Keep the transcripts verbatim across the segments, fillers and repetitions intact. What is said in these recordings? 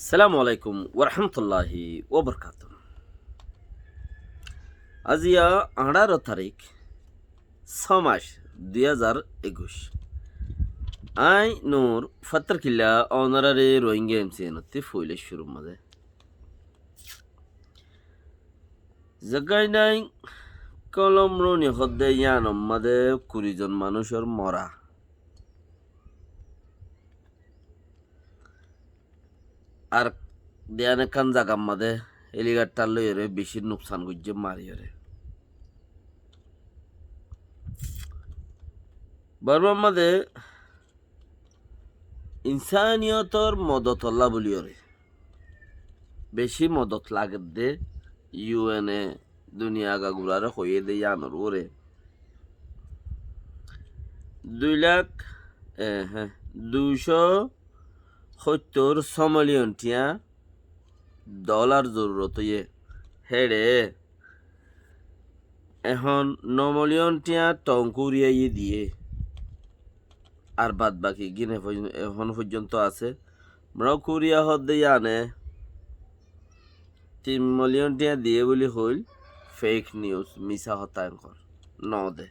Assalamu alaikum warahmatulláhi wabarakátuhu. Aijja añçáro tarík, só mac, dui házar ekuic. Añí Nur Fattarkilla, ónoráre Rohingya M C N ottú foila cúrur mazé Zegáinai Kolom Runi hoódde yíanor mazé kuri zon manúicor mora. Ar diyan ekkán zagar mazé helicopter loiyóre bicí nuksan goijjé mariyóre. Bormar mazé insaniyotor modotolla buliyóre bicí modot lagedde, U N e duniya agagurare hoiyé de yíanor uore dui lak, e, hé, dui có hóittor só miliyon thiañ dolar zorurot óiye. Héçe ehón no miliyon thiañ Tong Kuriyaye diyé. Ar bad baki gín e foj-, ehón foijjonto asé. Mrok Kuriya hoódde yíane tin miliyon thiañ diyé buli hoil, fake news, misá hotá enkor, no de.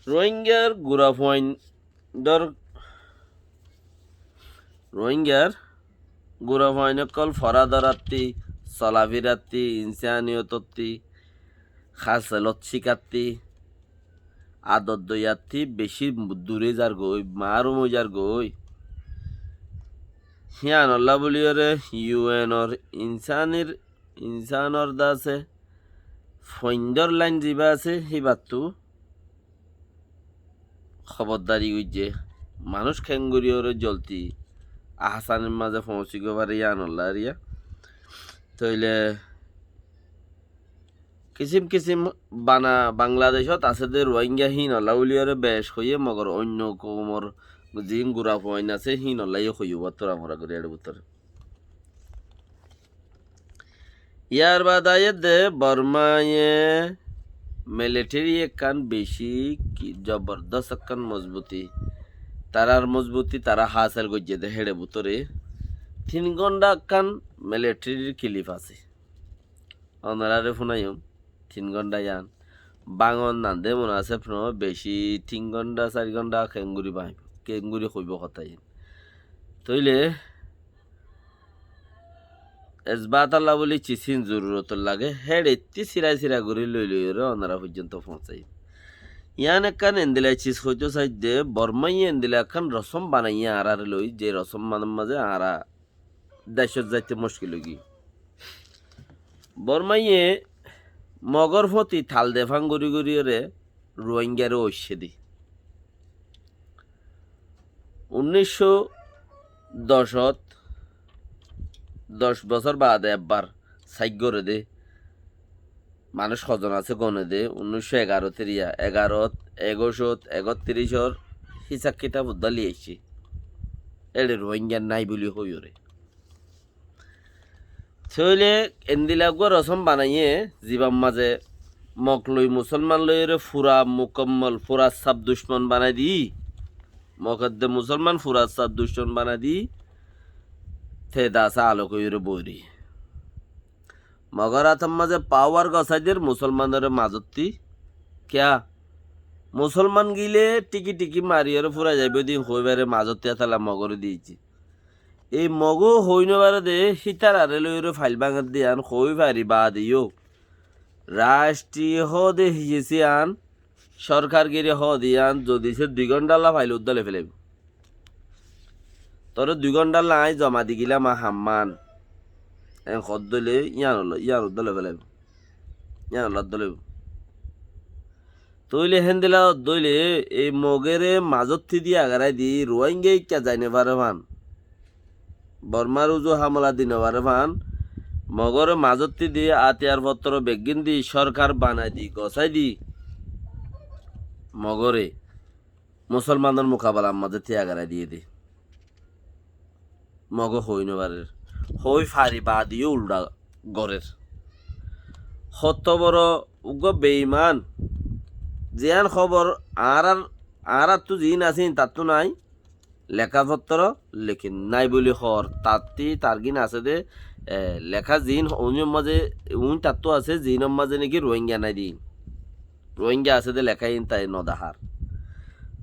Rohingyar gura fuain dor, Rohingyar gura fuain ókkol fora dorattí, sola firattí, insaniyotottí, háselot cíkattí, adot doiyattí bicí dure zargói, maárum ói zargói. Híanolla buliyóre U N or insanir, insanor dase foindor lain ziba asé, híbattu hobordari goijjé. Manúic keéngorí óre zoldi ahasanir mazé foóñsi goi fare yíanolla ariya. Tóile kisím kisím bana Bangladecót asé dé Rohingya híinolla buliyóre bec hoiyé, mogor oinno koumor ziín gura fuain asé híinolla yó hoiyé, bútore amora gorí eçé bútore. Yar baade aiyédde Bormaye militeri ekkán bicí ki-, zobordos ekkán mozbuti. Tarár mozbuti tará hásel goijjé dé héçe bútore tin gónda ekkán militerir kilif asé. Onoráre fúnaiyum, tin gónda yían. Báñgon nandé mone asé fúno, bicí tin gónda, sair gónda keéngorí báñibo, keéngorí hoibó hotá yían. Tóile esbatolla buli cis hín zorurotor lage, héçe ettí sira sira gorí loi loiyóre onorá foijjonto foóñsaiyum. Yían ekkán endila cis hoitó saidde, Bormaye endila ekkán rosom banaiyé añáráre loi, ze rosom manor mazé añára decót zaite muckil óigiyói. Bormaye Mogór fóti tal defán gorí goríyoré Ruáingaré óicce dé. Unnícco docót, doc bosór baade ebbar saik goré dé. Manúic hozon asé gone dé, unnícco egarót eriya, egarót, ekuicót, ekóttirícor hísab kitab uddá loi aiccé. Éçe Ruáingar nái buli hoiyóre. Tóile endila uggúa rosóm banaiyé, zibar mazé Mog loi musólman loiyóre fura mukammol, fura saf ducmon banai di. Mog edde musólman fura saf ducmon banai di. Te dasa alok óiyore boóri. Mogor átor mazé pawar gosái der musólmanoré mazottí. Kiyá? Musólman gile thíki thíki mariyóre fúrai zaibóu dé hoói fare mazottí, étalla mogoré diyéci. Ei mogó hoói nofaré dé, hítararé loiyóre fail báñger dé yían hoói fari baade yó. Racthriyo hoó dé hiyesi yían, sórkargiri hoó dé yían, zodi se dui gónthalla fail uddá loi félaibóu. Toré dui gónthalla aññí zoma di gilam a hammán. En hoó dé óile yían uddá loi félaibóu. Yían uddá loi félaibóu. Tóile héndila dóile ei mogóre mazottí di agarai di Ruáinga íkka zai nofaré fán. Bormár uzu hámola di nofaré fán. Mogóre mazottí di átiyar fottor beggín di sórkar banai di, gosái di. Mogóre musólmanor mukabelar mazé tíya agarai diyé dé. Mogó hoói nofarér. Hoói fari baade yó uldha gorér. Hotto boro uggúa beiman. Ziyán hóbor añáráttu ziín asé híin tattú nái. leká fottór lekin nái buli hoór. Tattí targín asé dé, e, leká ziín uñír mazé, uñí tattú asé, ziínor mazé néki Ruáinga nái dé. Ruáinga asé dé leká iín tai nodahár.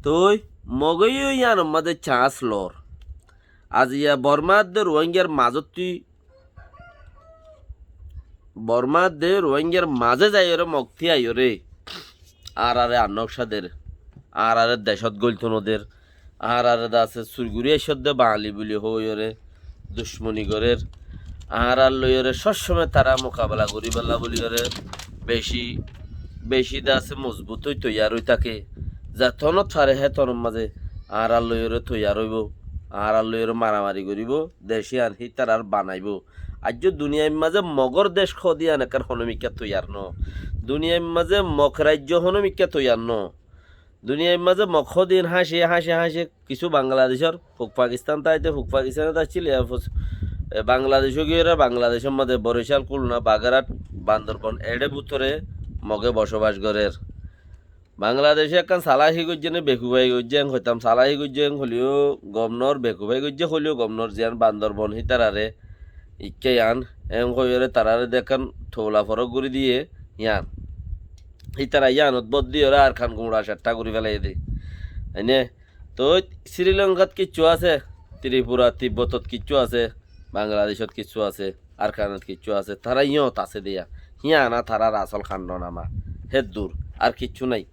Toi Mogé yó yíanor mazé cañs loór. Aziya Bormá edde Ruáingar mazótti Bormá edde Ruáingar mazé zaiyóre Mog tíaiyóre añáráre ar nókca der, añáráre decót góilto noder, añáráre de asé sur gorí aiccódde Bañali buli hoóiyoré ducmoni gorér, añárár loiyóre sób somoi tará mukabela goríbolla buliyóre beci, beci de asé mozbut ói toiyar ói táke. Zetonót fare hétonór mazé añárár loiyóre toiyar óibou, añárár loiyóre maramari goríbou, dec yían hítarár banaibóu. Aijjó duniyair mazé Mogór dec hoóde yían ekkán honómikká toiyar noó. Duniyair mazé Mog raijjo honómikká toiyar noó. Duniyair mazé Mog hoóde yían háñci, háñci, háñci kissú Bangladecór, fuk Pakistán táite, fuk Pakistánot accíl, yar fus-, e, Bangladecó giyóre, Bangladecór mazé Boricál, Kulna, Bagerát, Bandorbon, eçé bútore Mogé bocóbac gorér. Bangladece ekkán saláki goijjé né bekufái goijjé, en hoitám saláki goijjé, en hoileyó gomnor, bekufái goijjé hoileyó gomnor, ziyán Bandorbon hítararé ikká yían, en hoiyóre tararé de ekkán toula forók gorí diyé yían. Hítara yíanot bót diyóre Arkan guñça ceththa gorí félai dé. Aine, toi Sri Lankat kiccú asé, Tripura, Tibbotot kiccú asé, Bangladecót kiccú asé. Arkanot kiccú asé, tará yíñot asé de yá. Híyan tarár asól kandonama. Héddur, ar kiccú nái.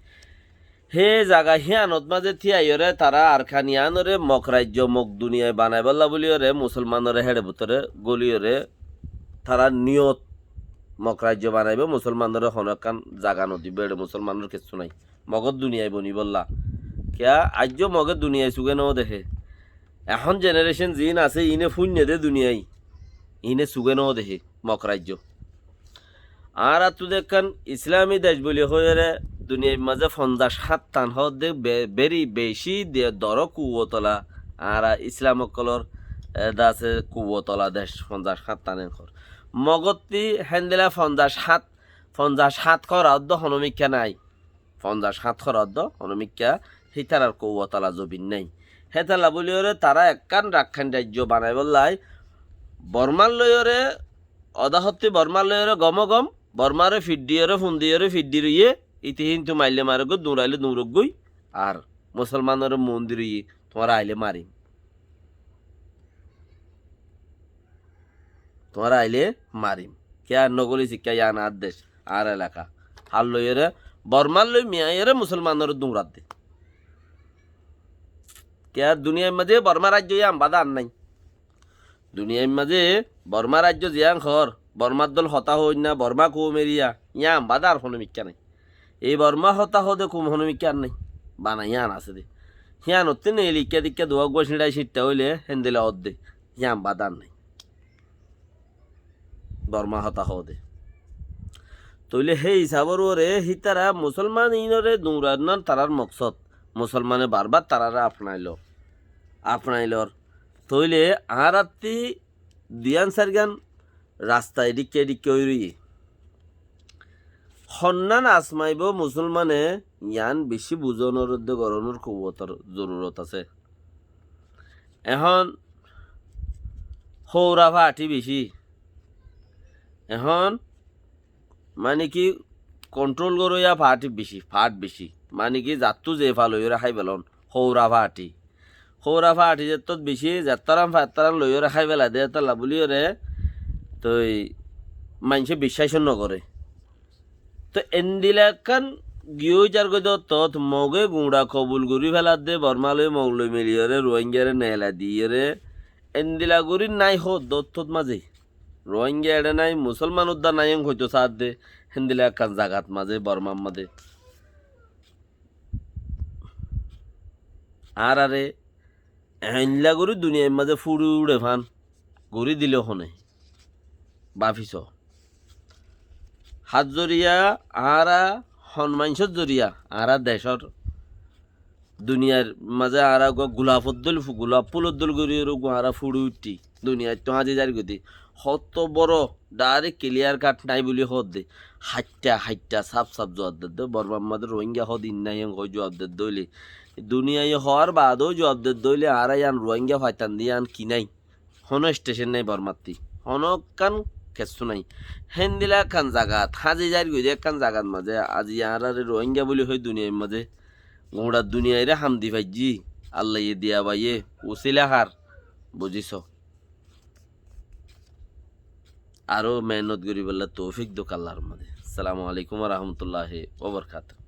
Hé zaga híyanot mazé tíaiyóre tará Arkan yíanoré Mog raijjo, Mog duniyai banaibólla buliyóre, Musolmanoré héçe bútore góliyóre, tarár niyot Mog raijjo banaibóu, Musolmanoré honó ekkán zaga nodibóu, héçe Musolmanor kiccú nái. Mogór duniyai bonibólla. Kiyá, aijjó Mogé duniyai sugé nódehé. Ehón jenerecon ziín asé, iíne fúinne dé duniyai. Iíne sugé nódehé, Mog raijjo. Añáráttu de ekkán Islami dec buli hoiyóre duniyair mazé fonzac háñttan hoódde be-, beri beci de doró kuwwot ola, añára Islam ókkolór, e, de asé kuwwot ola dec fonzac háñttan en hoór. Mogótti héndilla fonzac háñt, fonzac háñt hóra óddo honómikká nái. Fonzac háñt hóra óddo honómikká hítarar kuwwot ola zobin nái. Hétolla buliyóre tará ekkán Rakkáin raijjo banaibólla Bormár loiyóre, odahottí Bormár loiyóre gomó gom, Bormáre fiddhiyóre, fundiyóre fiddhi roiyé, ite híntu maille maróggoi, duñraile duñroggoi, ar Musolmanoré muúndi roiyé, tuáñra ailé marim. Tuáñra ailé marim. Kiyá nogóli sikká yían añár dec, añár elaka. Hár loiyóre, Bormár loi miyaiyóre Musolmanoré duñradde. Kiyá duniyair mazé Bormá raijjo yían bade ar nái. Duniyair mazé Bormá raijjo ziyán hoór, Bormár dol hotá hoóinna, Bormá koum eriya, yían bade ar honómikká nái. Ei Bormá hotá hoóde koum honómikká ar nái. Bana yían asé dé. Híyanottí neeli ikká dikká duwa uggúa ciñçai ciñṭṭa óile héndilla ódde. Yían bade ar nái. Bormá hotá hoóde. Tóile hé hisabor uore hítara Musolman iínoré duñrannan tarár moksód. Musolmane barbár taráre afnai lor. Afnai lor. Tóile añárátti duiyán sairgán rasta edhíkka edhíkka ói roiyé. Honnán asmaibóu Musolmane, yián bicí buzónor edde gorónor kuwwotor zorurot asé. Ehón houra fathi bicí. Ehón mani ki kontrol goróya fathi bicí, fath bicí. Mani ki zattú ze fa loiyóre hái felon, houra fathi. Houra fathi zettót bicí, zettaran fa ettaran loiyóre hái fela de, hétolla buliyóre toi maincé biccác nogoré. Toi endila ekkán giyói zargói de ottót Mogé guñça kobul gorí feladde, Bormá loi Mog loi miliyóre, Ruáingaré neela diyóre, endila gorí nái hoódde ottót mazé. Ruáinga eçé nái, Musolman uddá nái, en hoitó saádde, héndila ekkán zagat mazé, Bormár mazé. Añáráre eéinla gorí duniyair mazé fúçi uçe fán gorí dile hone? Báfi soó. Hár zoriya añára hon maincór zoriya añára decór duniyair mazé añára uggúa gulaf oddól, gulaf fúl oddól gorí uggúa añára fúçi uiththí. Duniyaittú háñzi zair goi dé. Hotó boro dhairek kiliyar kat nái buli hoódde. Haittha, haittha, saf saf zuab dedde. Bormar mazé Ruáinga hoóde iín nái, en hoói zuab dedde óile. Duniyai hoór baade ó juab dedde óile añára yián Ruáinga faitan de yián ki nái? Honó estecen nái Bormattú. Honókkan kessú nái. Héndilla ekkán zagat, házi zair goi de ekkán zagat mazé aijja añáráre Ruáinga buli hoi duniyair mazé. Guñçar duniyairé ham di faijjí. Allaye diya baiyé, usíla hár, buzíso. Aró meénnot goríbolla toufik douk Allar mazé. Assalamu alaikum wa rahmatullahi wa barakatuhu.